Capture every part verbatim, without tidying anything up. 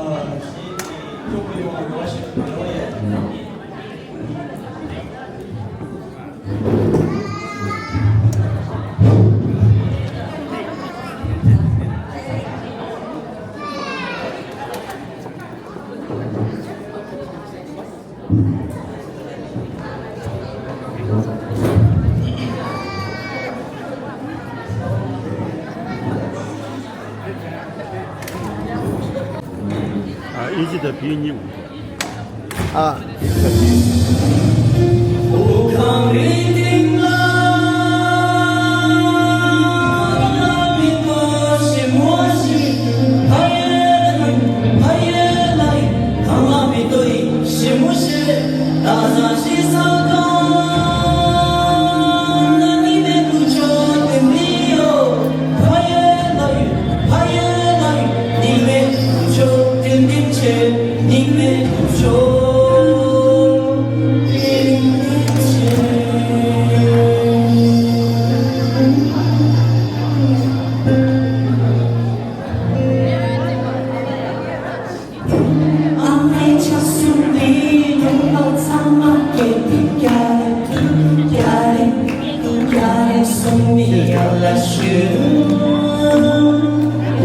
ཨ། ཨི་ཇི་དང་བི་གཉིས། ཨ།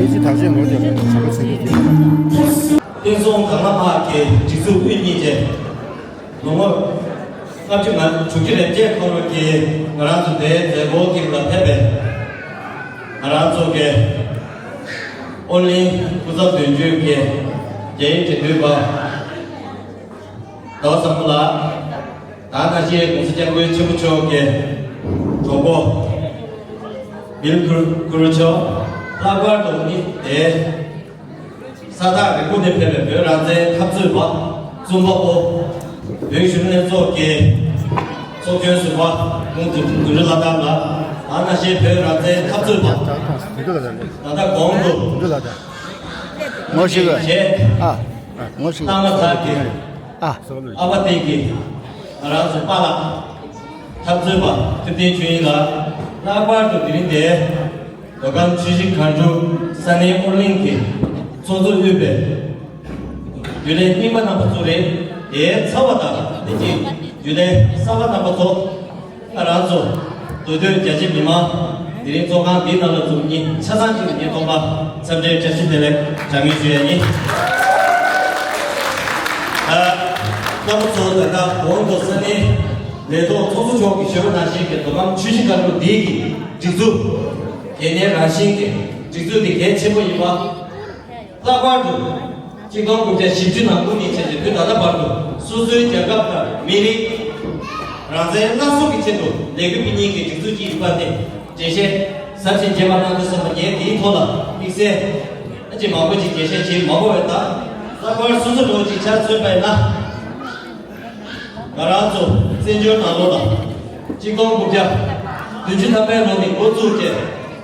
ཨེ་ཅི་ཐག་ཆོད་ངོ་དེ་བྱ་བ་ཚིག་གི་དེ། བསྟན་སྲུང་གང་ལ་ཕག་གི་སྒྲིག་འཛུགས་དབུ་བརྙེས་རྗེས། ལོ་ངོ་ལྔ་བཅུ་ང་དྲུག་ཅུ་རེ་བརྒྱད་འཁོར་བའི་ང་རང་ཚོ་དེའི་མཛད་སྒོ་དེ་ལ་ཕེབས་པའི་ང་རང་ཚོ་གི་ཨོ་གླིང་སྐུ་ཚབ་དོན་གཅོད་ཀྱི་རྒྱ་ཡིག་འབྲེལ་མཐུད་པ་ཟླ་བ་བཟང་པོ་ལགས། ད་ནང་བཞིན་༸གོང་ས་༸སྐྱབས་མགོན་ཆེན་པོ་མཆོག་གི་གྲོགས་པོ་བིལ་ཁུར་ཁུར་མཆོག། ལྷག་པར་དུ་ནི་དེ་ས་ཐག་རིང་པོ་ནས་ཕེབས་པའི་བོད་རང་བཙན་འཐབ་རྩོད་པ་རྩོམ་པ་པོ། བོད་གཞོན་ནུ་ལྷན་ཚོགས་ཀྱི་ཚོགས་གཞོན་ཟུར་པ་ཁོང་དོན་གྲུབ་ལྷ་དར་ལགས། ད་ནང་བཞིན་བོད་རང་བཙན་འཐབ་རྩོད་པ། ད་ལྟ་གོང་དུ་ངོ་ཤེས་པ། བྱས། ཨ། ངོ་ཤེས་པ། གཏའ་མ་ཐར་གྱི་ཨ། ཨ་ཕ་བསྟན་གྱི་ང་རང་ཚོ་པཱ་ལགས། འཐབ་རྩོད་པ་ཐུབ་བསྟན་ཆོས་དབྱིངས་ལགས། ལྷག་པར་དུ་དེ་རིང་འདིར་མདོ་ཁམས་ཆུ་བཞི་སྒང་དྲུག་ས་གནས་ཨོ་གླིང་གི་ཚོགས་གཙོ་དབུས་པའི་རྒྱུན་ལས་རྙིང་པ་རྣམ་པ་ཚོ་རེད། དེའི་ཚབ་པ་དང་དེ་རྗེས་རྒྱུན་ལས་གསར་པ་རྣམ་པ་ཚོ། ང་རང་ཚོ་མདོ་སྟོད་རྒྱ་ཆེ་མི་མང་དེ་རིང་ཚོགས་ཁང་འདིའི་ནང་ལ་འཛོམས་མཁན་ཆ་ཚང་གཅིག་ལ་ངས་སྟོན་པ་འཚམས་འདྲིའི་བཀྲ་ཤིས་བདེ་ལེགས་གྲངས་མེད་ཞུ་ཡ་ཡིན། ཨ། རྣམ་པ་ཚོ་ད་ལྟ་གོང་དུ་ས་གནས་ལས་ཐོག་ཚོགས་གཙོ་མཆོག་གིས་ཞུས་པ་ནང་བཞིན་གྱི་མདོ་ཁམས་ཆུ་བཞི་སྒང་དྲུག་འདིའི་གི་སྒྲིག་འཛུགས་དེ་ནས་རང་བཞིན་གྱི་སྒྲིག་འཛུགས་དེ་གལ་ཆེན་པོ་ཡིན་པ། ལྷག་པར་དུ་གཅིག་སྟོང་དགུ་བརྒྱ་བཞི་བཅུ་ནང་ཁུལ་ནས་བྱས་ཏེ་བོད་ད་ལྟ་བར་དུ་སོ་སོའི་རྒྱལ་ཁབ་དང་མི་རིགས་རང་བཙན་སླར་གསོ་གི་ཆེད་དུ་ལས་འགུལ་སྤེལ་མཁན་གྱི་སྒྲིག་འཛུགས་ཅིག་ཡིན་པ་དེ་འགྲེལ་བཤད་ཟབ་ཅིང་རྒྱས་པ་གནང་དུས་ཙམ་པ་ངས་དེའི་ཐོག་ལ་དམིགས་བསལ་ཨ་ཅེ་མང་པོ་ཅིག་འགྲེལ་བཤད་བྱེད་མ་དགོས་པས། ད་ལྷག་པར་སོ་སོ་འདྲ་བོ་ཅིག་ཆ་མཚོན་པས་ན། ང་རང་ཚོ་བཙན་བྱོལ་ནང་ལོགས་ལ་གཅིག་སྟོང་དགུ་བརྒྱ་བདུན་ཅུ་ཐམ་པའི་ལོ་ནས་འགོ་བཙུགས་ཏེ་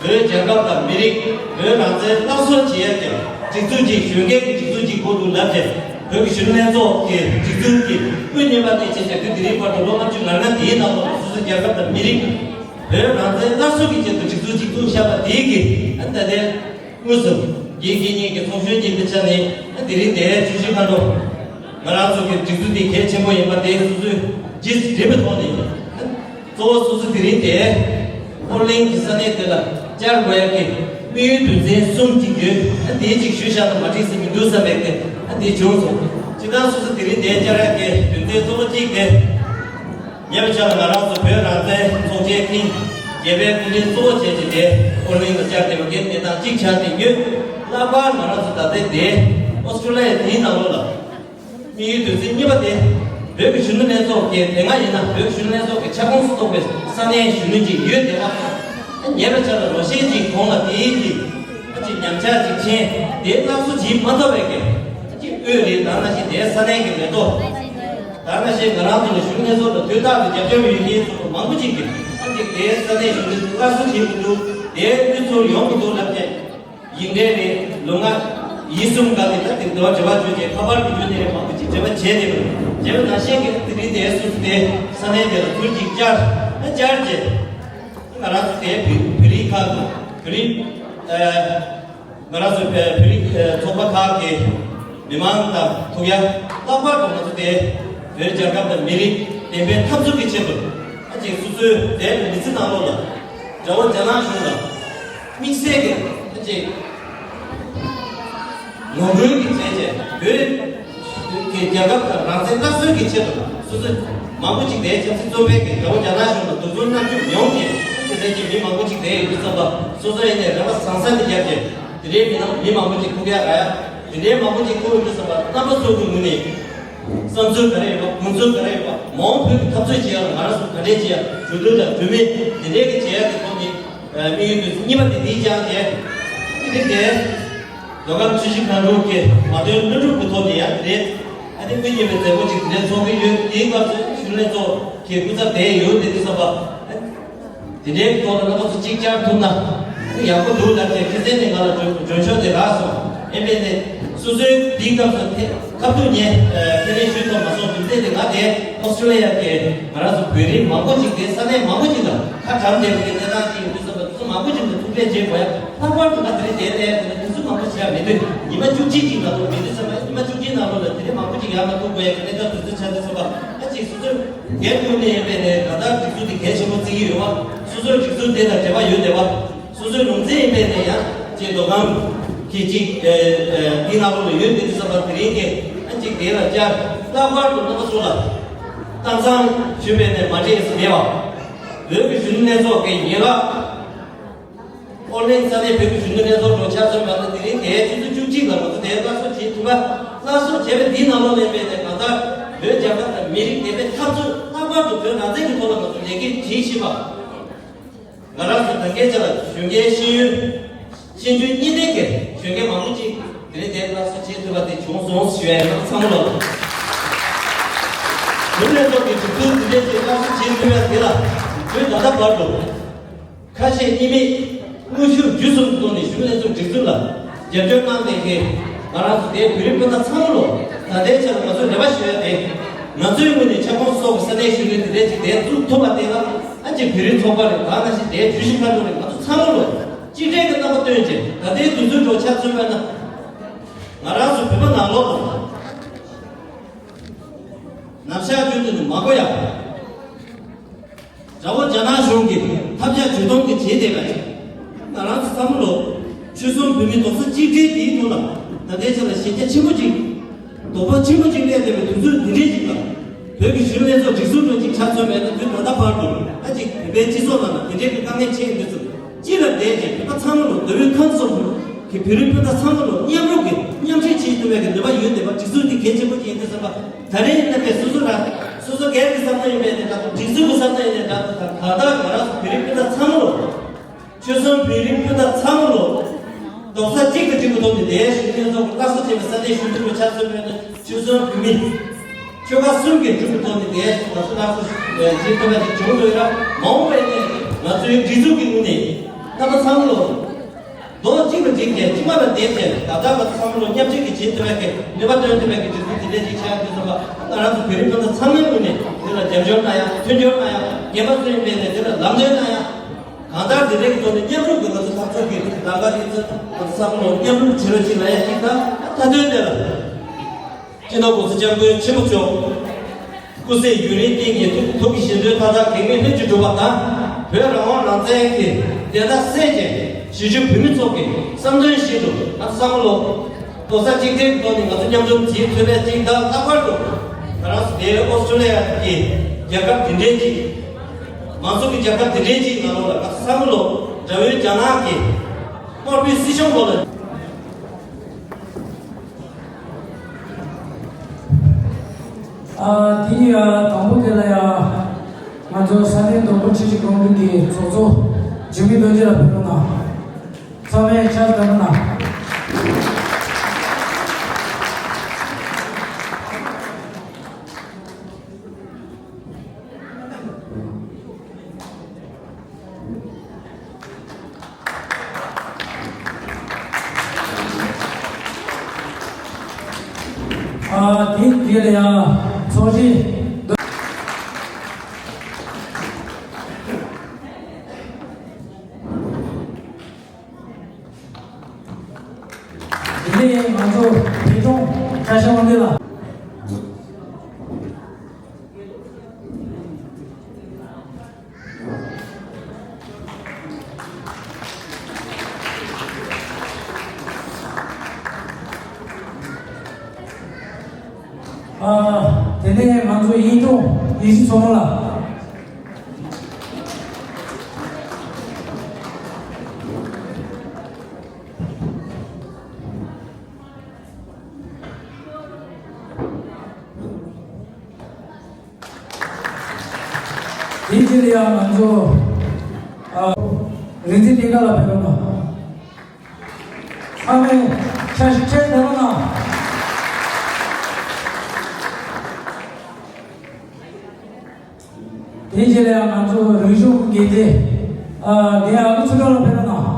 བོད་རྒྱལ་ཁབ་དང་མི་རིགས་བོད་རང་བཙན་སླར་གསོ་བྱེད་ཡས་ཀྱི་སྒྲིག་འཛུགས་ཅིག་གཞོན་སྐྱེས་ཀྱི་སྒྲིག་འཛུགས་ཅིག་དགོས་འདུག་ལབ་སྟེ་བོད་ཀྱི་གཞོན་ནུ་ལྷན་ཚོགས་ཀྱི་སྒྲིག་འཛུགས་ཀྱི་དབུ་བརྙེས་པ་ནས་བྱས་ཏེ་དུས་དེ་རིང་བར་དུ་ལོ་ལྔ་བཅུ་ང་ལྔ་འདིའི་ནང་ལོགས་ལ་སོ་སོའི་རྒྱལ་ཁབ་དང་མི་རིགས་བོད་རང་བཙན་སླར་གསོ་གི་ཆེད་དུ་སྒྲིག་འཛུགས་ཅིག་བཙུགས་བཞག་པ་དེའི་གི་ཨ་ད་ལྟའི། དངོས་སུ་དགེ་རྒན་གཉིས་ཀྱི་ཚོགས་གཞོན་གྱི་དཔེ་ཆ་ནི་དེ་རིང་འདིར་ཆུ་བཞི་སྒང་དྲུག་ང་རང་ཚོ་གི་སྒྲིག་འཛུགས་འདི་གལ་ཆེན་པོ་ཡིན་པ་དེ་སོ་སོས་རྗེས་སུ་དྲན་པའི་ཐོག་ནས། གཙོ་བོ་སོ་སོ་དེ་རིང་འདིར་ཨོ་གླིང་གི་ས་གནས་དེ་ལ་བཅར་དགོས་ཡག་གི་དམིགས་ཡུལ་དོན་ཚན་གསུམ་ཅིག་ཡོད། དེ་གཅིག་ཞུས་བཞག་ན་མ་འགྲིག་ས་མི་འདུག་བསམ་པའི་དེ་དེ་བྱུང་སོང་། སྤྱིར་བཏང་སོ་སོ་དེ་རིང་འདིར་བཅར་ཡག་གི་དོན་ཚན་གཙོ་བོ་གཅིག་དེ། ཉེ་བའི་ཆར་ང་རང་ཚོ་བོད་རང་བཙན་ཚོགས་ཆེན་ཐེངས་བརྒྱད་པའི་སྐུ་མགྲོན་གཙོ་བོ་བྱས་ཏེ་དེ་ཨོ་གླིང་ལ་བཅར་བསྡད་པ་གི་གནས་སྟངས་གཅིག་ཆགས་ཏེ་ཡོད། ལྷག་པར་ང་རང་ཚོ་ད་ལྟའི་དེ་ཨོ་སི་ཀྲོ་ལི་ཡ་དེའི་ནང་ལོགས་ལ་དམིགས་ཡུལ་དོན་ཚན་གཉིས་པ་དེ་བོད་ཀྱི་གཞོན་ནུ་ལྷན་ཚོགས་ཀྱི་དེ་སྔ་ཡིན་ན་བོད་ཀྱི་གཞོན་ནུ་ལྷན་ཚོགས་ཀྱི་ཁྱབ་ཁོངས་སུ་གཏོགས་པའི་ས་གནས་གཞོན་ནུ་ཅིག་ཡོད་བསྡད་པ། ཉེ་བའི་ཆར་ལ་ལོ་ཤས་ཅིག་གོང་ལ་དེའི་གི་ཨ་ཅེ་ཉམས་ཆག་ཅིག་ཕྱིན། དེ་སླར་གསོ་བྱེད་མ་ཐུབ་པའི་གི་ཨ་ཅེ་དབུས་རེད། ད་ནང་བཞིན་དེའི་ས་གནས་ཀྱི་མེ་ཏོག་ད་ནང་བཞིན་ང་རང་ཚོ་ལ་གཞོན་ནུ་ལྷན་ཚོགས་ལ་དུས་རྟག་ཏུ་རྒྱབ་སྐྱོར་ཡོད་མཁན་ཚོ་མང་པོ་ཅིག་གིས་ཨ་ཅེ་དེའི་ས་གནས་གཞོན་ནུ་སླར་གསོ་བྱེད་མི་འདུག་དེའི་དབུས་ཚུར་ཡོང་མི་འདུག་ལབ་མཁན། ཡིན་འདྲ་རེད། ལོ་ལྔ་ཡིན་གསུམ་ག་ལས་ད་དེ་འདྲ་བ་འབྲེལ་བ་བྱུང་རྗེས་ཁ་པར་གྱི་བརྒྱུད་ནས་མང་པོ་ཅིག་འབྲེལ་བ་བྱས་ནས་རེད། བྱས་པ་ནང་བཞིན་གྱི་དེ་རིང་དེའི་སུ་དེ་ས་གནས་དེ་ལ་ཚུར་ཅིག་བཅར་ཨ་བཅར་རྗེས། ང་རང་ཚོ་དེའི་བོད་བོད་རིགས་ཁག་གི་བོད་རིགས་ཨ་ང་རང་ཚོ་བོད་རིགས་ཨ་ཚོགས་པ་ཁག་གི་ མི་མང་དང་ཐུག་ཡ་ལྷག་པར་དུ་ང་ཚོ་དེ་བོད་རྒྱལ་ཁབ་དང་མི་རིགས་བདེན་པའི་འཐབ་རྩོད་ཀྱི་ཆེད་དུ་ཨ་ཅིག་སོ་སོའི་དེ་མི་ཚེ་ནང་ལོགས་ལ་དགྲ་བོ་རྒྱ་ནག་གཞུང་ལ་དམིགས་བསལ་གྱི་ཨ་ཅིག་ངོ་རྒོལ་གྱི་བྱས་རྗེས་བོད་ཀྱི་རྒྱལ་ཁབ་དང་རང་བཙན་སླར་གསོའི་གི་ཆེད་དུ་སོ་སོ་མང་པོ་ཅིག་དེའི་ཆབ་སྲིད་བཙོན་པའི་གི་དགྲ་བོ་རྒྱ་ནག་གཞུང་ལ་སྡུག་སྦྱོང་གནང་རྒྱུ་མི་ཡོང་གི་དེ་འདྲའི་གི་མི་མང་པོ་ཅིག་དེ་ཡོད་དུས་ཙམ་པ་སོ་སོ་ཡིན་ནས་རེ་བ་བཟང་ས་དེ་རྒྱབ་ཀྱི་དེ་འདྲའི་མི་ནང་མི་མང་པོ་ཅིག་ཐུག་ཡ་ག་ཡ་དེ་འདྲའི་མང་པོ་ཅིག་ཐུག་ཡོང་དུས་ཙམ་པ་རྣམ་པ་ཚོ་གི་ངོས་ནས་བསམ་ཚུལ་ག་རེ་ཡོད་པ་དགོངས་ཚུལ་ག་རེ་ཡོད་པ་མ་འོངས་བོད་ཀྱི་འཐབ་རྩོད་བྱེད་ཡ་ལ་ང་རང་ཚོ་ག་འདྲས་བྱེད་ཡ་གྲོས་བསྡུར་དང་གྲོས་མོལ་དེ་འདྲའི་གི་བྱེད་ཡ་གི་ཐོག་ནས་དམིགས་ཡུལ་དུས་གཉིས་པ་དེ་འདིའི་རྐྱང་རྒྱལ་དེ་འདྲའི་རྒྱལ། མདོ་ཁམས་ཆུ་བཞི་སྒང་དྲུག་གི་མ་དོན་ལྷུན་གྲུབ་ཀྱི་ཐོག་ནས་ཡང་དེ་ཨ་ནི་དབུ་བརྙེས་པའི་མཛད་སྒོ་ཅིག་དེ་འདྲ་འཚོགས་ཀྱི་ཡོད། དེའི་སྐབས་སུ་གཞོན་ནུ་ལྷན་ཚོགས་ཀྱི་སྐུ་ཚབ་དེ་ཡོད་དེ་དུས་ཙམ་པ་དེ་འདྲའི་ཐོག་ལ་རྣམ་པ་ཚོ་གཅིག་ཅར་ཐུག་ན་ཡག་པོ་འདུག་ལབ་ཀྱི་ཁྱེད་ཚན་ནས་ང་ལ་འཇོན་འཇོན་ཤོས་དེ་རག་སོང་། ཨེ་འབད་ནས་སོ་སོའི་དེའི་སྐབས་སུ་ཐེ་ཁ་ཐུག་ཉན་ཁས་ལེན་ཞུས་ཐུབ་མ་སོང་། རྒྱུ་མཚན་དེ་ང་དེ་ཨོ་སི་ཀྲོ་ལི་ཡ་གི་ང་རང་ཚོ་བོད་རིགས་མང་པོ་ཅིག་དེ་ས་གནས་མང་པོ་ཅིག་ལ་ཁ་གྲམ་བསྡད་པའི་གནས་སྟངས་ཅིག་ཡོད་དུས་ཙམ་པ་དེ་ཚོ་མང་པོ་ཅིག་ལ་ཐུག་འཕྲད་བྱེད་དགོས་ཡ། ལྷག་པར་དུ་ང་དེ་རིང་དེར་སླེབས་ཡ་དེ་ལ་དུས་ཚོད་མང་པོ་ཞིག་ཡང་མི་འདུག་ཉི་མ་བཅུ་གཅིག་ཅིག་ལ་ཐུག་མི་འདུག་ཟེར་བ་ཉི་མ་བཅུ་གཅིག་ནང་ལོགས་ལ་དེ་རིང་མང་པོ་ཅིག་ཡར་མར་ཐུག་དགོས་ཡ་གི་གནས་སྟངས་དུས་ཚོད་ཆགས་དུས་ཙམ་པ་ཨ་ཅིག་སོ་སོའི་སྒེར་ངོས་ནས་ཡིན་པའི་ནས་ད་ལྟ་སྒྲིག་འཛུགས་དེ་གལ་ཆེན་པོ་བརྩི་གི་ཡོད་པ། སོ་སོའི་སྒྲིག་འཛུགས་དེ་དང་འབྲེལ་བ་ཡོད་བསྡད་པ། སོ་སོའི་ལུང་ཚན་ཡིན་པའི་ནས་ཡང་ཅིག་མདོ་ཁམས་ཀྱི་ཅིག་འདི་ནང་ལོགས་ལ་ཡོད་བསྡད་དུས་ཙམ་པ་དེ་རིང་གི་ཨ་ཅིག་དེ་ལ་བཅར་ལྷག་པར་དུ་རྣམ་པ་ཚོ་ལ་སྟངས་འཚང་ཞུས་པའི་ནས་མ་འདྲེས་སུ་མེད་པ། བོད་ཀྱི་གཞོན་ནུ་ལྷན་ཚོགས་ཀྱི་ཡན་ལག་ཨོ་གླིང་ས་གནས་བོད་ཀྱི་གཞོན་ནུ་ལྷན་ཚོགས་ལོ་ཆ་ཚོད་མ་ཟིན་དེ་རིང་དེའི་ཆུ་ཚོད་བཅུ་གཅིག་ལ་ང་ཚོ་དེའི་སླར་གསོ་བྱེད་ཐུབ་པ། སླར་གསོ་བྱས་པའི་འདིའི་ནང་ལོགས་ལ་ཡིན་པའི་ནས་གང་ལྟར་བོད་རྒྱལ་ཁབ་དང་མི་རིགས་བདེན་པའི་འཐབ་རྩོད་ལྷག་པར་དུ་བོད་རང་བཙན་གྱི་ཐོག་ལ་ང་ཚོ་ལས་འགུལ་བྱེད་བཞིན་པ། ང་རང་ཚོ་ད་སྐད་ཆ་ལ་གཞོན་སྐྱེས་ཤེས་ཡོན་ཤེས་འཇོན་གཉིས་ལྡན་གྱི་གཞོན་སྐྱེས་མང་པོ་ཅིག་དེ་རིང་དེ་སླར་གསོ་བྱེད་ཐུབ་པ་དེ་བྱུང་སོང་ཞུ་ཡ་ཡིན། ཚང་མ་ལོ། བོད་ལས་ཚོགས་ཀྱི་གྲུབ་དོན་འདི་འདྲའི་ཅིག་སླར་གསོ་བྱེད་ཐུབ་པ་དེ་ལ་བོད་ད་ལྟ་བར་དུ་ཁ་ཞེ་གཉིས་མེད་དངོས་ཤུགས་བརྒྱུད་གསུམ་གྱི་ཐོག་ནས་གཞོན་ལྷན་ཚོགས་སྒྲིག་འཛུགས་ལ་རྒྱབ་སྐྱོར་གནང་བསྡད་མཁན་ང་རང་ཚོ་དེའི་བོད་རིགས་སྤུན་ཟླ་ཚང་མ་ལོ། ད་ལྟའི་ཆར་ང་ཚོས་རེ་བ་ཞུ་ཡ་དེ་ང་ཚོའི་ངོས་ནས་ཁྱབ་ཁོངས་སོགས་ཀྱི་ས་གནས་གཞོན་ནུ་དེ་འདྲའི་ཅིག་དེ་བཙུགས་ཐུབ་པ་དེ་ལ། ཨ་ཅེ་བོད་རིགས་ཚོགས་པ་རེད། ད་ནང་བཞིན་དེའི་ཇུས་གཞི་ཁ་ཐོག་རེད། ང་ཚོ་ཚང་མ་ལོ་གཅིག་སྒྲིལ་གྱི་རྣམ་པ་སྟོན་བྱས་ད་ལྟའི་དུས་ཚོད་འགྲོ་ཆ་མཚོན་པ་ན། ང་རང་ཚོ་བོད་པ་ནང་ལོགས་ལ་ནམ་ཞག་རྒྱུན་དུ་ནི་མ་གོ་ཡ། དགྲ་བོ་རྒྱ་ནག་གཞུང་གིས་ཐབས་ཆག་ཇུས་གཏོང་གི་བྱེད་བསྡད་པ་ཅིག་ང་རང་ཚོ་ཚང་མ་ལོ་ཆོལ་གསུམ་བོད་མི་རྡོག་རྩ་གཅིག་སྒྲིལ་དེའི་ཐོག་ལ་ད་ལྟའི་ཆ་ལ་ཞན་ཆ་ཆེན་པོ་ཅིག་དོགས་པ་ཆེན་པོ་ཅིག་སླེབས་བསྡད་པའི་དུས་ཚོད་འདི་འདྲའི་ཅིག་ལ། བོད་ཀྱི་གཞོན་ལྷན་ཚོགས་སྒྲིག་འཛུགས་ལ་ཅིག་ཆ་མཚོན་པའི་ན་དུས་ད་ལྟ་བར་དུ་ཨ་ཅིག་བོད་པའི་སྤྱི་ཚོགས་ནང་ལ་དེ་འདྲའི་གི་དཀའ་ངལ་ཆེ་ཡིན་དུས་ཚོད་སྤྱི་ལ་བསྡད་ཅིང་བོད་པ་ཚང་མ་ལ་མདོ་དབུས་ཁམས་གསུམ་གྱི་བོད་རིགས་སྤུན་ཟླ་ཚང་མ་ལ་མཉམ་རུབ་ཀྱི་མཉམ་ཞུགས་བྱེད་ཐུབ་པའི་གི་ནུས་པ་ཡོད་བསྡད་པ་སྒྲིག་འཛུགས་འདི་གལ་ཆེན་པོ་ཅིག་ཡིན་དུས་ཙམ་པ་ད་རེས་ཡིན་ན་ཀའི་སོ་སོ་རང་སོ་སོ་སྒེར་གྱི་བསམ་བློ་ཡིན་པའི་ནས་ད་དུང་སྒྲིག་འཛུགས་ཀྱི་བསམ་བློ་ཡིན་ནས་ད་དུང་ད་ད་ལྟ་ང་རང་ཚོ་བོད་རིགས་སྤུན་ཟླ་ཚང་མ་ལ། ཆོལ་གསུམ་བོད་རིགས་སྤུན་ཟླ་ཚང་མ་ལོ། རྡོག་རྩ་གཅིག་ཏུ་སྒྲིལ་བའི་ཐོག་ནས་དེའི་གཞོན་ནུ་ལྷན་ཚོགས་ཀྱི་སླར་གསོ་བྱས་པའི་ས་གནས་གཞོན་ནུ་ལོ་ཆ་མཚོན་པའི་ནང་ཆོལ་གསུམ་བོད་མི། ཆོལ་ཁ་གསུམ་གྱིས་སྒྲུབ་པའི་ཐོག་ནས་དེའི་ང་ཚོ་སླར་གསོ་བྱེད་ཐུབ་པ་ཞིག་བྱུང་འདུག་ཡོད་ར་མ་འོངས་པའི་ནས་ང་ཚོའི་སྒྲིག་འཛུགས་ཀྱི་ངོས་ནས་རྣམ་པ་ཚང་མ་ལོ། རྡོག་གཅིག་ལ་སྒྲིལ་ཏེ་གཅིག་མ་ལ་བསྡད་དེ་ད་ལྟ་ང་ཚོ་ཚང་མ་ལོ་མཉམ་ཞུགས་ཀྱིས་བྱེད་ཐུབ་པའི་ནུས་པ་སྟོན་ཐུབ་པའི་སྒྲིག་འཛུགས་དེ་འདྲ་ཅིག་ཆགས་ཡོད་པ་ང་རང་ཚོ་བོད་རིགས་སྤུན་ཟླ་ཚང་མའི་ངོས་ནས་དེ་ལ་རྒྱབ་སྐྱོར་གནང་ཡ་མཐུན་སྦྱོར་གནང་ཡ་རྒན་པ་ཚོ་ཡིན་པའི་ནས་དེ་ལ་ལམ་སྟོན་གནང་ཡ། གང་ལྟར་དེ་འདྲའི་གི་ཐོག་ནས་མཉམ་རུབ་ཀྱི་ང་ཚོ་ལྟ་ཚུལ་གྱི་ལམ་ཁ་ཡིན་ཚེ་ང་ཚོ་བསམ་བློ་མཉམ་རུབ་བྱེད་རོགས་གྱིས་ལབ་ཡ་གཅིག་དང་མཐའ་དོན་དེ་ལ། སྤྱི་ནོར་༸གོང་ས་༸སྐྱབས་མགོན་ཆེན་པོ་མཆོག་སྐུ་ཚེ་ཡུན་རིང་བརྟན་གྱིས་ཐུགས་ཐུགས་ཀྱི་བཞེད་དོན་མཐའ་དག་གེགས་མེད་ལྷུན་གྱིས་གྲུབ་པ་དང་བོད་རང་དབང་རང་བཙན་གྱི་བདེན་མཐའ་གསལ་ཅན་གཞིས་བྱེས་བོད་མི་ཚོ་གི་བསམ་དོན་བཞིན་དུ་ང་ཚོ་བསམ་བློ། རྡོག་རྩ་གཅིག་སྒྲིལ་གྱི་ཐོག་ནས་ང་ཚོ་མཉམ་འཛོམས་བྱེད་ཐུབ་པའི་གཅིག་དང་ལྷག་པར་དུ་ང་རང་ཚོ་དེའི་ཨོ་སི་ཀྲོ་ལི་ཡ་གི་རྒྱལ་ཁབ་དེ་འདྲའི་གཅིག་མང་གཙོ་གི་རྒྱལ་ཁབ་དེ་འདྲའི་གཅིག་ནང་ལོགས་ལ་ང་ཚོ་བསམ་བློ་དགྲ་བོའི་རྒྱ་ནག་གི་དམར་པོའི་སྲིད་གཞུང་སྐོར་ལ། ཨ་དེ་ཡ་དང་པོ་དེ་ལ་ཡ་ང་ཚོ་ས་གནས་མདོ་དབུས་ཆུ་བཞི་སྒང་དྲུག་གི་ཚོགས་གཙོ་འཇིགས་མེད་རྡོ་རྗེ་ལ་ཕེབས་རོགས་གནང་། ཚང་མས་ཕྱག་བརྡབ་རོགས་གནང་། ཨ་དེ་དེ་ལ་ཡང་ཚོགས་ཆེན། དེ་ནས་ང་ཚོ་བོད་ལྗོངས་ ཤ་མ་འདི་ལ། ཨ། དེ་ནས་ང་ཚོ་ཡིན་ཏོ་ཡིན་ཤི་ཚོ་མོ་ལ། དེའི་རྗེས་ལ་ཡང་ང་ཚོ་ཨ། རིག་འཛིན་གླིང་ག་ལ་ཕེབས་རོགས་གནང་། ཚང་མས་ཆ་ཞིག་ཁྱེར་ནས་རོགས་གནང་། དེའི་རྗེས་ལ་ཡང་ང་ཚོ་རིག་གཞུང་གི་འགན་འཛིན་ཨ། རྒན་ཨ་ཁུ་ཚུལ་ཁྲིམས་ལགས་ཕེབས་རོགས་གནང་།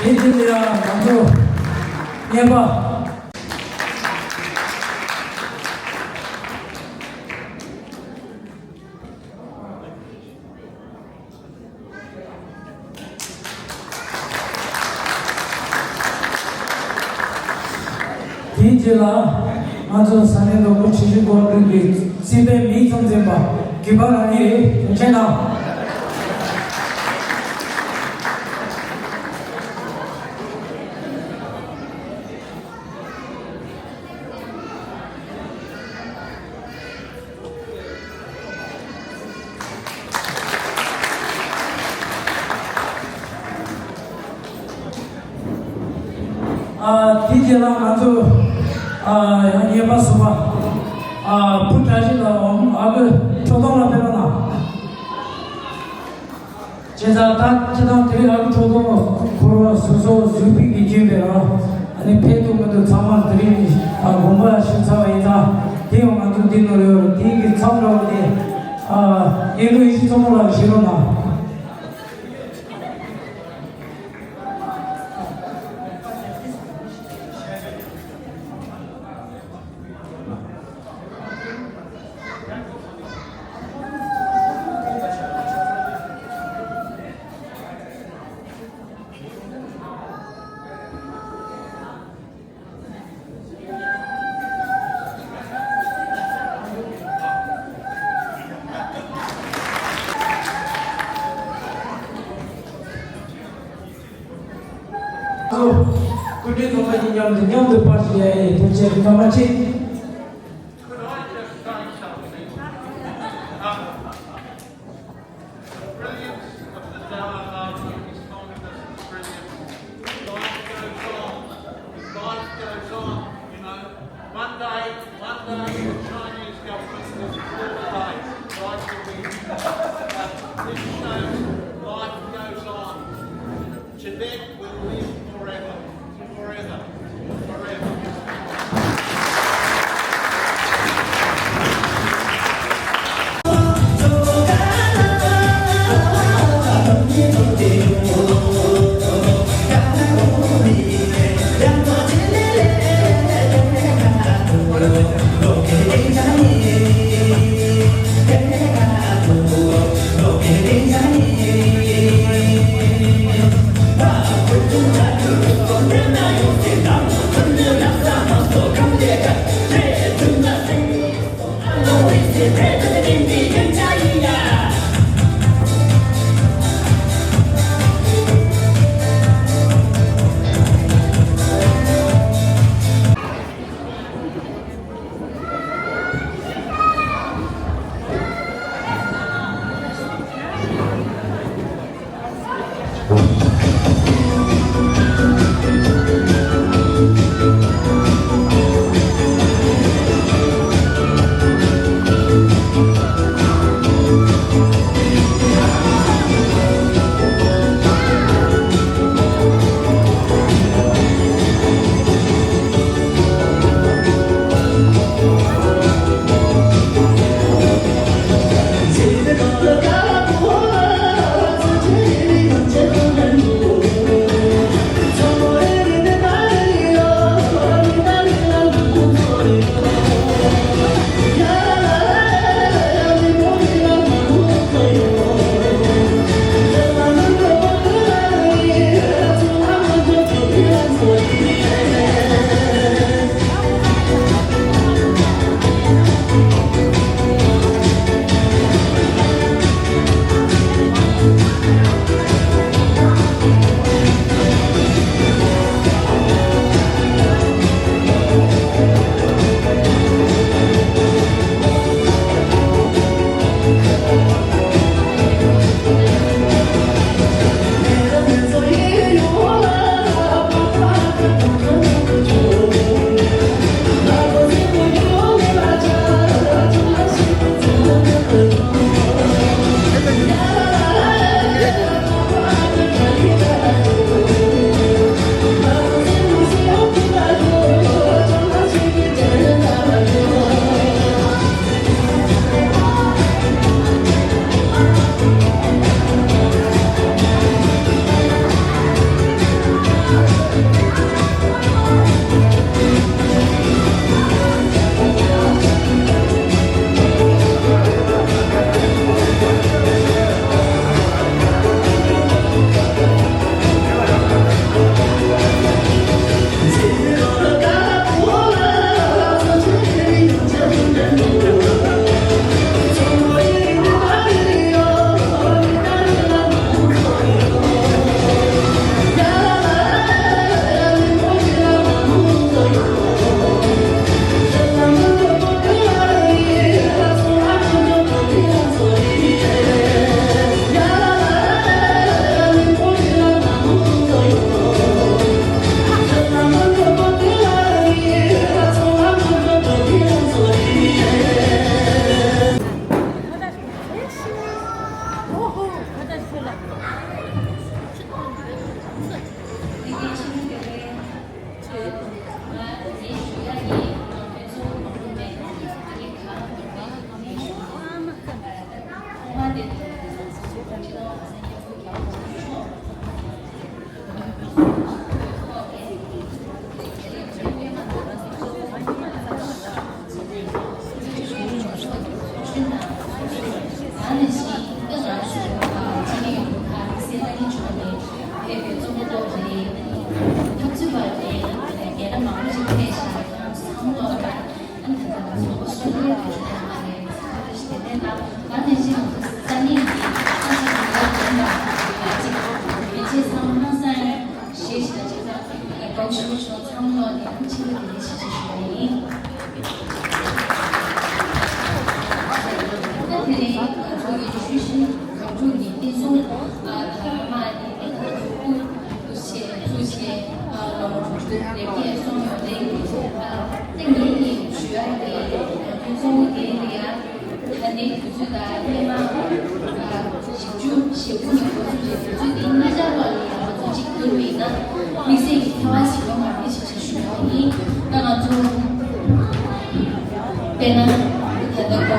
དེ་རྗེས་ལ་ཡང་ང་ཚོ་རྔན་པ། དེའི་རྗེས་ལ་ང་ཚོ་ས་གནས་མདོ་དབུས་ཆུ་བཞི་སྒང་དྲུག་གི་སྲིད་པའི་མིང་ཙམ་འཛིན་པ་གུས་པ་རང་ཉིད་རེད། ཐུགས་རྗེ་གནང་། ཨ། དེའི་རྗེས་ལ་ང་ཚོ་ཨ། ཡང་རྔན་པ་གསུམ་པ་ཨ། བུ་བཀྲ་ཤིས་དང་ཨ་ཁུ་ཁྲོ་ཐུང་ལ་ཕེབས་རོགས་གནང་། བྱས་ཙང་ད་ཁྱེད་རང་དེ་རིང་ཨ་ཁུ་ཁྲོ་ཐུང་ཁོ་རང་སོ་སོ་གཟུགས་ཕུད་ཀྱི་རྐྱེན་པས་རང་ཨ་ནི་ཕེབས་ཐུབ་མི་འདུག་ཚང་མ་དེ་རིང་ཨ། དགོངས་པ་ཞུས་ཚར་བ་ཡིན་ཙང་། དེ་ཡང་ང་ཚོ་འདི་ནང་ལ་ཡོད་རེད། དེ་གི་མཚམས་འདྲ་བོ་དེ་ཨ། ཨེ་ལོ་ཡེ་ཤེས་མཚོ་མོ་ལགས་བཞེས་རོགས་གནང་། སྐུ་མགྲོན་ཚང་མ་གཉིས་མཉམ་དུ་མཉམ་དུ་པར་ཞིག་ཡ་ཡི་ཐུགས་རྗེ་ཆེ། ཐུགས་རྗེ་ཆེ། Could I just say something? Um, the brilliance of the Dalai Lama is not just brilliant. Life goes on. Life goes on, you know. One day, one day, the Chinese government will fall away. Life will be, uh, this shows life goes on. Tibet will live forever, forever, forever. ད་དེ་རིང་ང་ཚོ་ཡི་ཤུ་ཤི་གང་དྲུག་གི་བསྟན་སྲུང་ཨ་དར་མ་ནི་ཨ་ཐུགས་ཁུར་ཆེ་ཐུགས་ཆེ་ཨ་ལོ་ངོ་དྲུག་ཅུ་རེ་བརྒྱད་སོང་ཡོད་རེད། ཨ་ད་ངེད་ཀྱི་ཞུ་ཡག་གི་དོན་གཙོ་བོ་དེ་ཡ་ད་ལྟའི་དུས་ཚོད་དང་སྔོན་མ་ཨ་བཞི་བཅུ་ཞེ་དགུ་ནས་འགོ་ཚུགས་པའི་དུས་ཚོད་དེ་གཉིས་ཆར་ཐོག་ལ་ཡང་ང་ཚོ་གཅིག་གྱུར་བ་ཡིན་ན་དམིགས་བསལ་གྱི་ཐལ་བ་ཞིག་ཡོང་བ་མེད་ཅེས་ཞུ་ཡག་ཡིན། ད་ང་ཚོ་དཔེར་ན་ད་ལྟ་ཁོ་ད་ལྟ་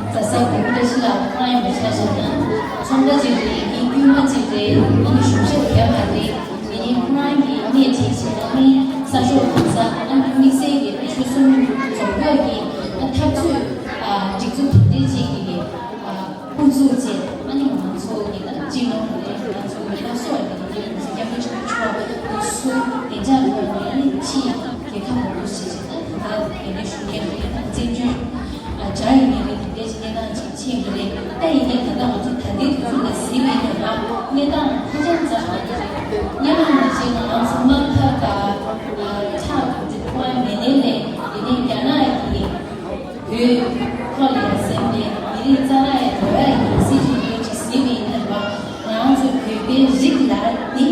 རྫ་ས་གོང་བཀྲ་ཤིས་ལགས་ཁོ་རང་ཡིན་པ་ཆ་བཞག་ན་ཚོང་པ་གཅིག་རེད། ངའི་དཀྱུས་མ་གཅིག་རེད། ཨ་ནི་གཞུང་ཞབས་རྒྱ་གར་རེད། དེ་ནས་ཁོ་རང་གིས་སྣེ་ཁྲིད་བྱས་ཨ་ནི་ས་ཞོགས་གོང་ས་ཨ་ནི་དམིགས་བསལ་གྱི་ཆོལ་གསུམ་རྫོང་ཁག་གི་འཐབ་རྩོད་སྒྲིག་འཛུགས་དེ་འདྲའི་ཅིག་གི་དབུ་འཛུགས་བྱས། ཨ་ནི་ང་ཚོ་གི་ད་སྤྱི་ནོར་ལས་ང་ཚོ་གི་བླ་སྲོག་ཡིན་པ་དང་ང་ཚོ་སྐྱབས་མགོན་ཆེན་པོ་མཆོག་ལ་སུ་བདེ་འཇགས་ཐོག་ནས་ཕྱི་རྒྱལ་ཁབ་མང་པོ་ཞིག་ད་ད་དེ་འདྲའི་ཞུ་མཁན་རེད། ད་བཙན་བྱོལ་ཨ་བྱ་ཡི་མི་རིགས་དེ་འདྲའི་གནས་སྟངས་ཅིག་ཕྱིན་པ་རེད། ད་ཡིན་ནའི་ད་ལྟ་ང་ཚོ་ད་ལྟའི་དུས་ཚོད་ལ་གཟིགས་པ་ཡིན་ན་གནས་སྟངས་ཧ་ཅང་ཛ་དྲག་རེད། སྔོན་མ་ནང་བཞིན་ང་རང་ཚོ་དམག་འཐབ་དང་ཁྲག་དང་ཁོང་མེ་ནེ་ལེ་ཡིན་ནའི་རྒྱ་ནག་གིས་བོད་ཐོག་ལ་ཡང་ཟིན་པའི་མི་རིགས་རྩ་བ་ཡང་འགྲོ་ཡ་ཡིན་སྲིད་ཇུས་འདི་ཅིག་གཟིགས་པ་ཡིན་ན་རེད་བ། ང་རང་ཚོ་བོད་པའི་རིགས་ལ་འདི་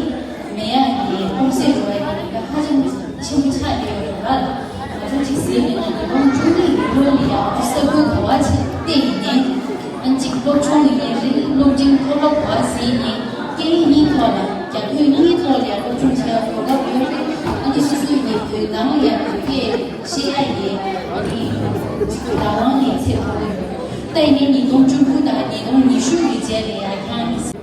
མེད་ཡ་གི་གཏོང་སྲིད་འགྲོ་ཡ་གི་ཉེན་ཁ་ཧ་ཅང་ཆེན་པོ་ཆགས་བསྡད་ཡོད་རེད་བ། ང་ཚོ་ཅིག་གཟིགས་པ་ཡིན་ན་ཉིས་སྟོང་བཅུ་གཉིས་ལོ་ལ་ཡང་ང་ཚོ་ས་ཁུལ་ག་བ་ཅིག་བལྟས་ཡིན་ནའི་ཨ་ཅིག་སློབ་ཆུང་ཡིན་ནའི་རིགས་སློབ་འབྲིང་མཐོ་སློབ་ག་བ་ཟིན་ཡིན་ནའི་སྐད་ཡིག་གཉིས་ཐོག་ལ་རྒྱ་བོད་གཉིས་ཐོག་ལ་ཡང་སློབ་སྦྱོང་བྱེད་ཡ་གོ་སྐབས་ཡོད་རེད། ཨ་ནི་སོ་སོའི་ཡི་བོད་ནང་ལ་ཡང་བོད་སྐད་ཤེས་ཡ་ཡི་ཨ་ནི་བདག་དབང་ལེན་ཚད་མཐོ་པོ་ཡོད། ད་ཡིན་ནའི་ཉིས་སྟོང་བཅུ་དགུ་དང་ཉིས་སྟོང་ཉི་ཤུ་གི་རྗེས་ལ་ཡང་ཁྱང་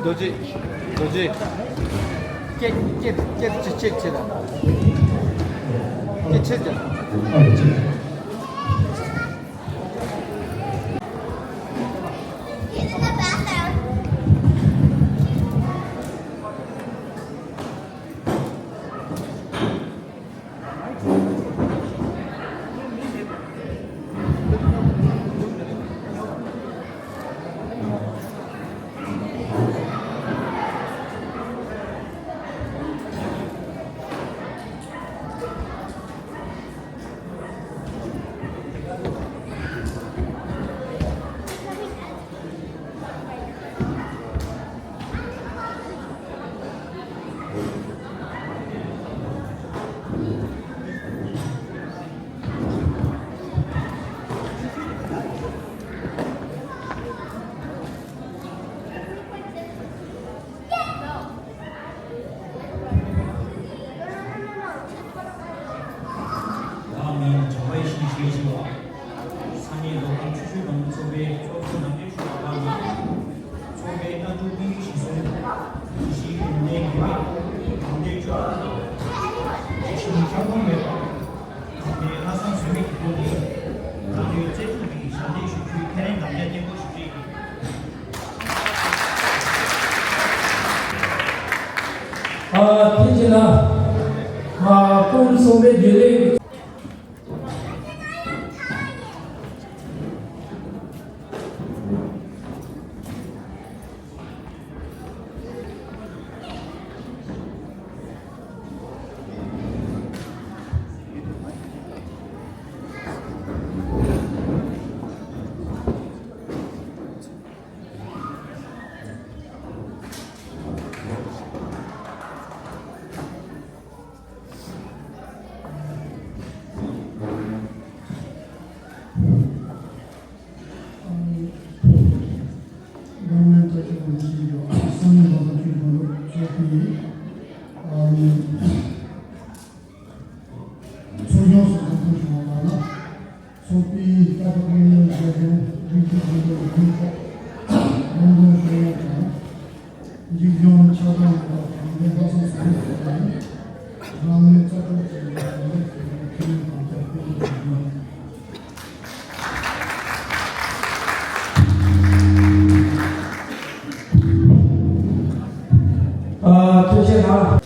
རྡོ་རྗེ། རྡོ་རྗེ། སྐད་སྐད་སྐད་ཅིག་ཅིག་བྱེད་དང་། སྐད་ཆེ་ཅིག་བདག་མིང་བྱམས་པ་ཡེ་ཤེས་ཞེས་བྱ་བ། སངས་རྒྱས་འགྲོ་ཁམས་ཆུ་ཤུར་སྒང་དྲུག་ཚོགས་པའི་ཚོགས་གཙོ་དང་སྐུ་ཞབས་ལགས་ནས། ཚོགས་པའི་ལྟ་གྲུབ་དབུ་ཡོད་གཞི་བཟུང་། གཞི་ཡི་གོམ་བརྡལ་དགེ་བའི་གོམ་བརྡལ་བཅུ་དང་། ཤིང་ཁྱབ་ཁོངས་མེད་པ། གོམ་བརྡལ་ལྷག་བསམ་ཟོལ་མེད་ཀྱི་ཐོག་ནས། རང་ཡུལ་རྩེ་གཅིག་གི་ཞབས་འདེགས་ཞུ་རྒྱུའི་ཁས་ལེན་དམ་བཅའ་བརྟན་པོ་ཞིག་བཞེས་ཀྱིས། ཨ། དེ་བྱས་ན། ཨ། ཀུན་གསུམ་པའི་བདེ་ལེགས། གཞུང་ཆ་ཚང་དང་དྲང་བདེན་ལྷག་བསམ་ཟོལ་མེད་ཀྱི་ངང་ནས་རང་ནུས་རྩལ་སྤྲུགས་ཀྱིས་ལས་དོན་ཁས་ལེན་དམ་བཅའ་ཕུལ་དགོས་པ་ཞུ་གནང་། ཨ། ཐུགས་རྗེ་གནང་།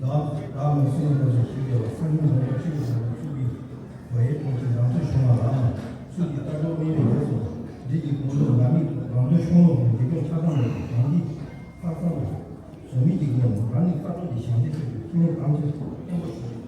བདག་བདག་ནི་སེམས་ཀྱི་ཞིག་ཡོད་སེམས་ཉིད་ལ་ཆོས་ཀྱི་ལམ་ཚུགས་པའི་བ་ཡི་གྲོང་ཁྱེར་རང་ཚོད་བྱུང་བ་ལ་ཚུགས་ཀྱི་ལྟ་གྲུབ་མི་ཡོད་པས་སོ། འདི་ཀྱི་དགོངས་དོན་ལ་མིག་རང་དོན་ཤོང་ལོག་གི་འཇིགས་སྐྱོང་ཆ་ཚང་མེད་པའི་གང་གིས་ལྷག་བསམ་དང་བཟོ་མི་གཅིག་ཡོད་ནོ། རང་ཉིད་ལྟ་གྲུབ་ཀྱི་ཞལ་འདེབས་ཞུ་བའི་ཁྱིམ་མི་ཐམས་ཅད་བརྟན་པོ་ཞུ།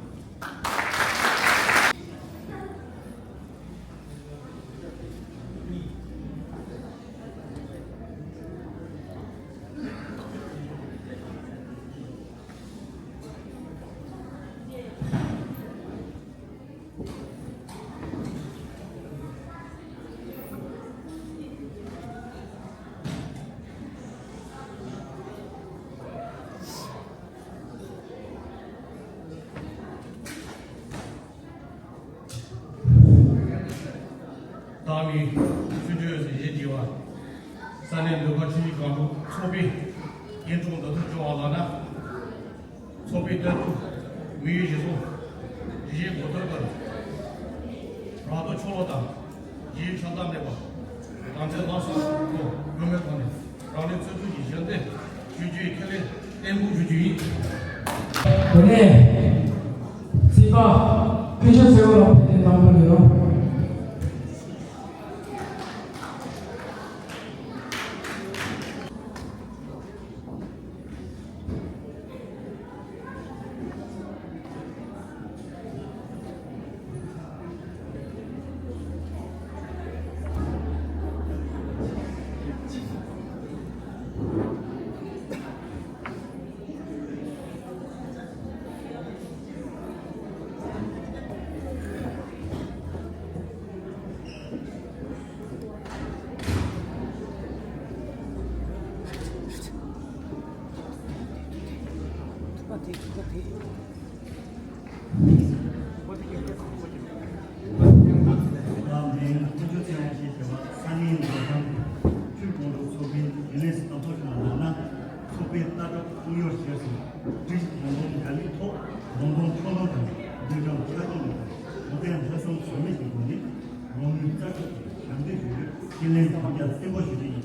བདག་ནི་ཆུ་སྒྲོན་ཟེར་བཞིན་བགྱི་བ། ས་གནས་ལུང་པ་ཆུ་བཞི་སྒང་དྲུག་ཚོགས་པའི་སྐྱིན་གྲོང་འདི་ཚོ་སྐྱོང་བ་ལགས་ན། ཚོགས་པའི་ལྟ་གྲུབ་དམིགས་ཡུལ་གཞིར་བཟུང་། ཇི་བཞིན་གོ་ཐོས་ལྟར། རང་དོན་ཕྱོགས་ལོག་དང་། ཇི་ཡི་ཕྱག་རྟགས་མེད་པ། དམ་ཚིག་ལྷག་བསམ་ལོ་དགོས་མེད་ཐོག་ནས་རང་ནུས་རྩལ་སྤྲུགས་ཀྱིས་ཞལ་འདེབས་ཞུ་རྒྱུའི་ཁས་ལེན་བརྟན་པོ་ཞུ་རྒྱུ་ཡིན། དེ་ནས་སྲིད་པ་ཕུན་ཚོགས་ཚེ་དབང་ལགས་ཕེབས་ཏེ་གཏམ་བར་ལེན་རོགས། ད་ལན་ཕུན་ཚོགས་ཚེ་དབང་ཞེས་བྱ་བ་ས་གནས་མདོ་ཁམས་ཆུ་ཀོང་ཀྲོའུ་ཚོགས་པའི་རྒྱུན་ལས་སུ་བདམས་ཐོན་བྱུང་བ་ལགས་ན། ཚོགས་པའི་ལྟ་གྲུབ་དངོས་ཡོད་གཞིར་བཟུང་། སྒྲིག་གཞི་དགོངས་དོན་འགལ་མེད་ཐོག་རང་དོན་ཕྱོགས་ལྷུང་དང་འདུན་ཀྲང་ཆ་ཚང་མེད་པར་ངོ་དེབ་ལྷག་བསམ་ཟོལ་མེད་ཀྱི་སྒོ་ནས་རང་ནུས་རྩལ་སྤྲུགས་ཀྱིས་ཞབས་འདེགས་ཞུ་རྒྱུར་ཁས་ལེན་དམ་བཅའ་བརྟན་པོ་ཞུ་རྒྱུ་ཡིན།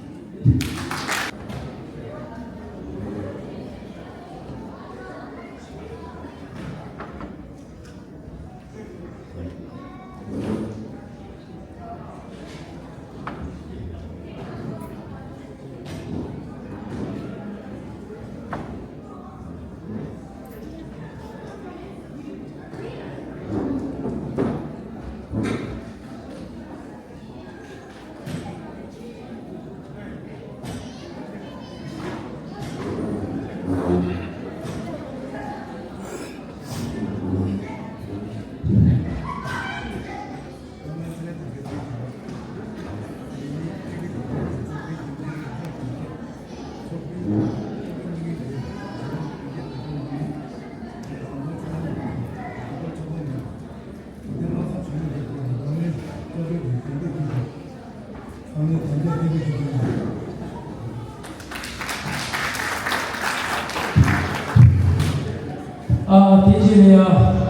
ཨ། དེ་རྗེས་ལ་ཡ།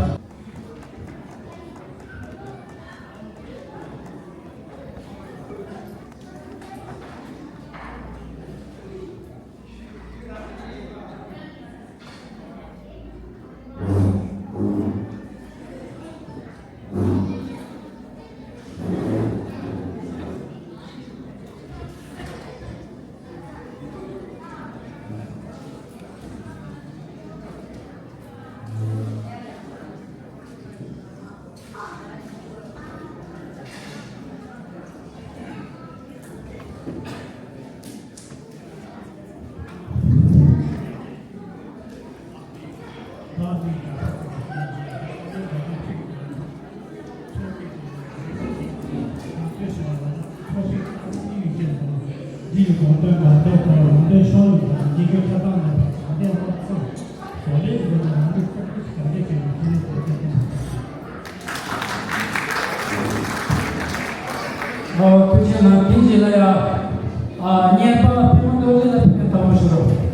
གོང་དོན་ནང་པའི་ཐོག་ལུང་འདྲེན་ཤོར་ཡོད་ན་འདི་གའི་ཁ་བཏང་མེད་པར་དྲང་བདེན་དབང་གཙང་བཟོ་ལས་ཀྱི་ནང་མི་ཚོགས་སྡེ་གྲ་སྒྲིག་བྱས་ནས་ཁས་ལེན་བྱེད་རྒྱུ་ཡིན། ཨོ་ཐུགས་རྗེ་གནང་། དེ་རྗེས་ལ་ཡ། ཨ་གཉེར་པ་པད་མ་རྡོ་རྗེ་ལ་ཕེབས་ནས་དམ་བཞུགས་རོགས།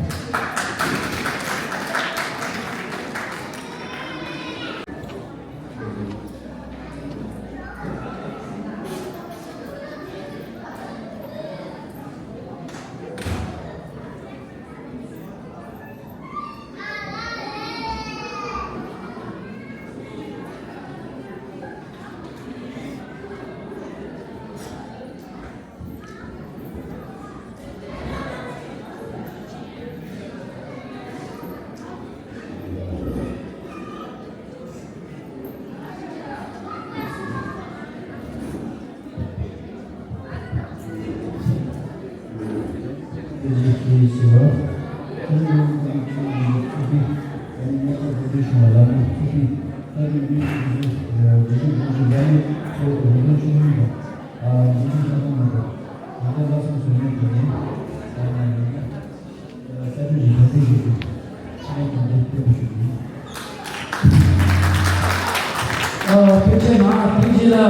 ཐུགས་རྗེ་གནང་། དེ་རྗེས་ལ་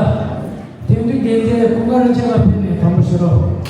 དེང་དུས་དགེ་རྒན་ཀུན་དགའ་རིན་ཆེན་ལགས་ཕེབས་ནས་དམ་བཞུགས་རོགས།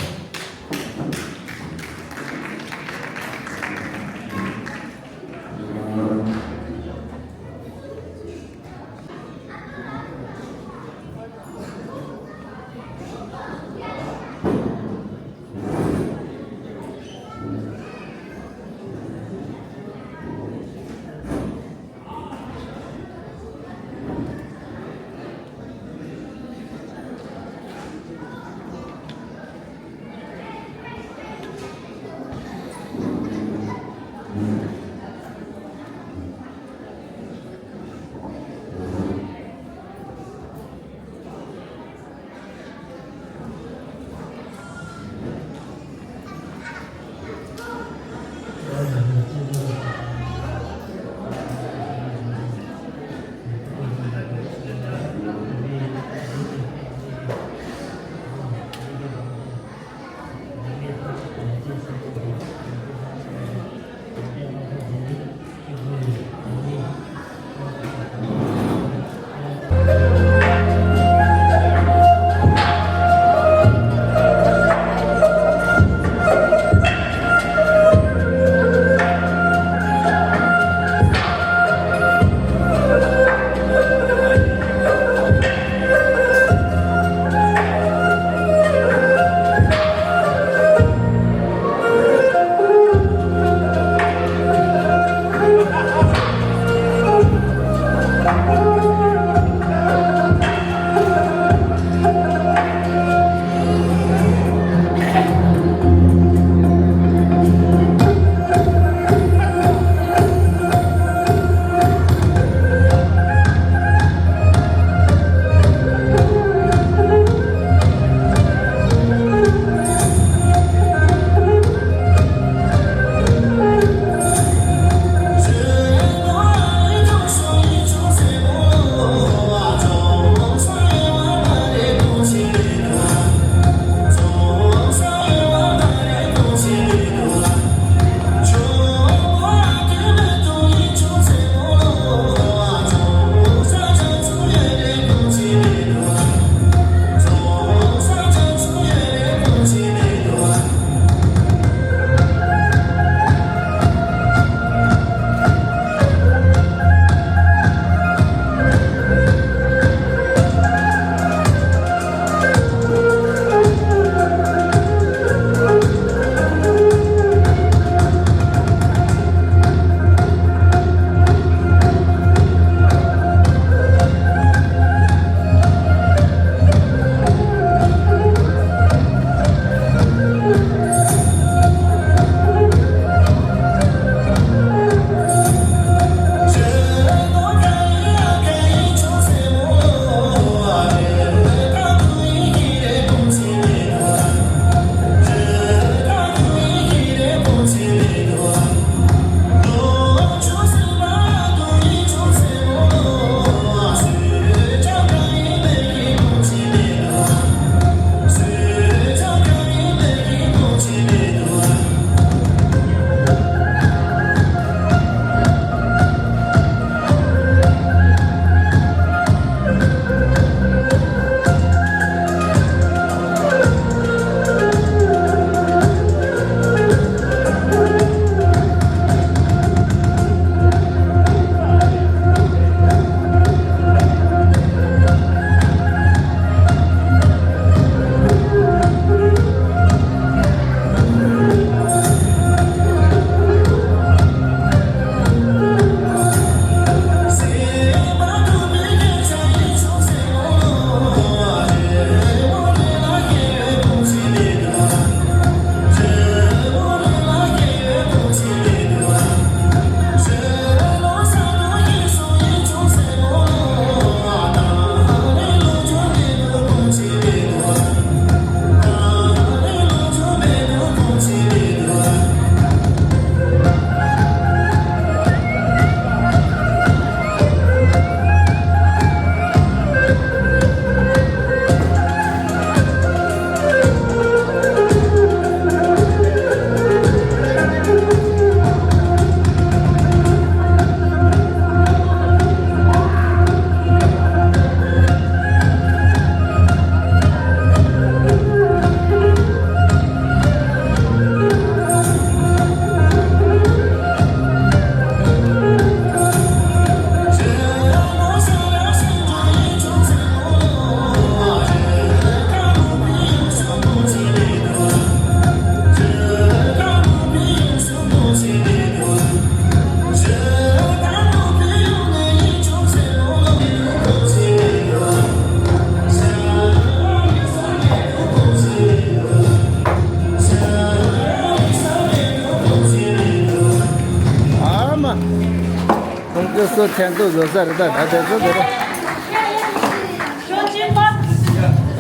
ཐན་ཐུག་བཟོ་ས་རེད་ད། ད་དེ་ཚོ་དེ་རེད།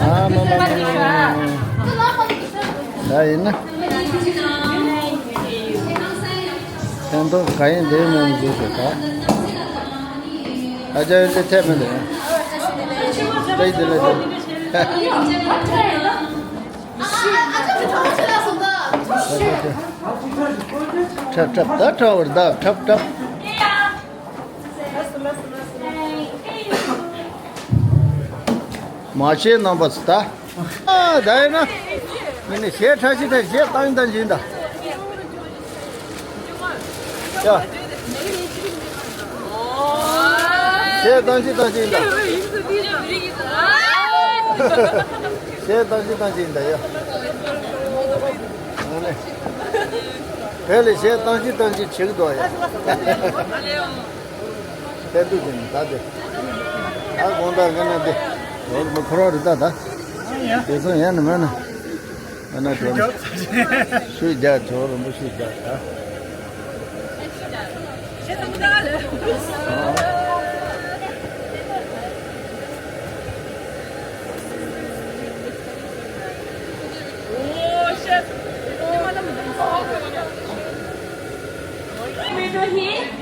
ཨ་མ་མ་མ་མ་མ་མ། ད་ཡིན་ན། ཐན་ཐུག་ག་ཡིན་དེ་མོ་བཟོ་ཞིག་ད། ཨ་ཅག་ཡོད་ཚད་ཐད་མི་འདུག་ཨེ་དེ་ལ་དེ། ཁྲབ་ཁྲབ་ད་ཁྲབ་བར་ད་ཁྲབ་ཁྲབ། མ་ཤེས་རྣམ་པ་ཚོ་ད། ཨ་ད་ཡིན་ན། མི་ནི་གཞས་ཁྲ་ཤི་ཁྲ་གཞས་བཏང་བཏང་བྱིན་ད། ཡ། གཞས་བཏང་བྱིན་བཏང་བྱིན་ད། གཞས་བཏང་བྱིན་བཏང་བྱིན་ད་ཡ། ཨ་ནི། བོད་ལ་གཞས་བཏང་བྱིན་བཏང་བྱིན་བྱེད་ཀྱི་འདུག་ཡ། ལྟ་དུས་དེ་ནི་ད་དེ། ད་དགོང་དག་ང་ན་དེ། ཡོད་མི་ཁོ་རང་རེད་ད་ད། དེ་ཚོ་ཡང་ནི་མ་ན། མ་ན་དེ་ནི། ཤུགས་རྒྱག་ཇོ་རིན་པོ་ཆེ་རྒྱག་ད།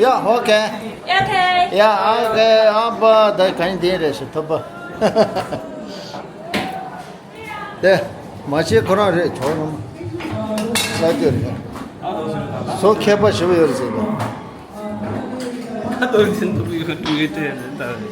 Yeah, okay. Okay. Yeah, okay. ཨ་པ་ད་གང་དེ་རེད་ཞེས་ཐུབ་པ། དེ་མ་ཤེས་ཁོ་རང་རེད་ཇོ་རིན་པོ། ལ་ཅོ་རེད། སོ་མཁས་པ་ཞིག་ཡོད་རེད་ཟེར་ད། ད་དོན་ཆེན་དུ་ཡོད་དུ་ཡོད་དེ་ད། ཨ།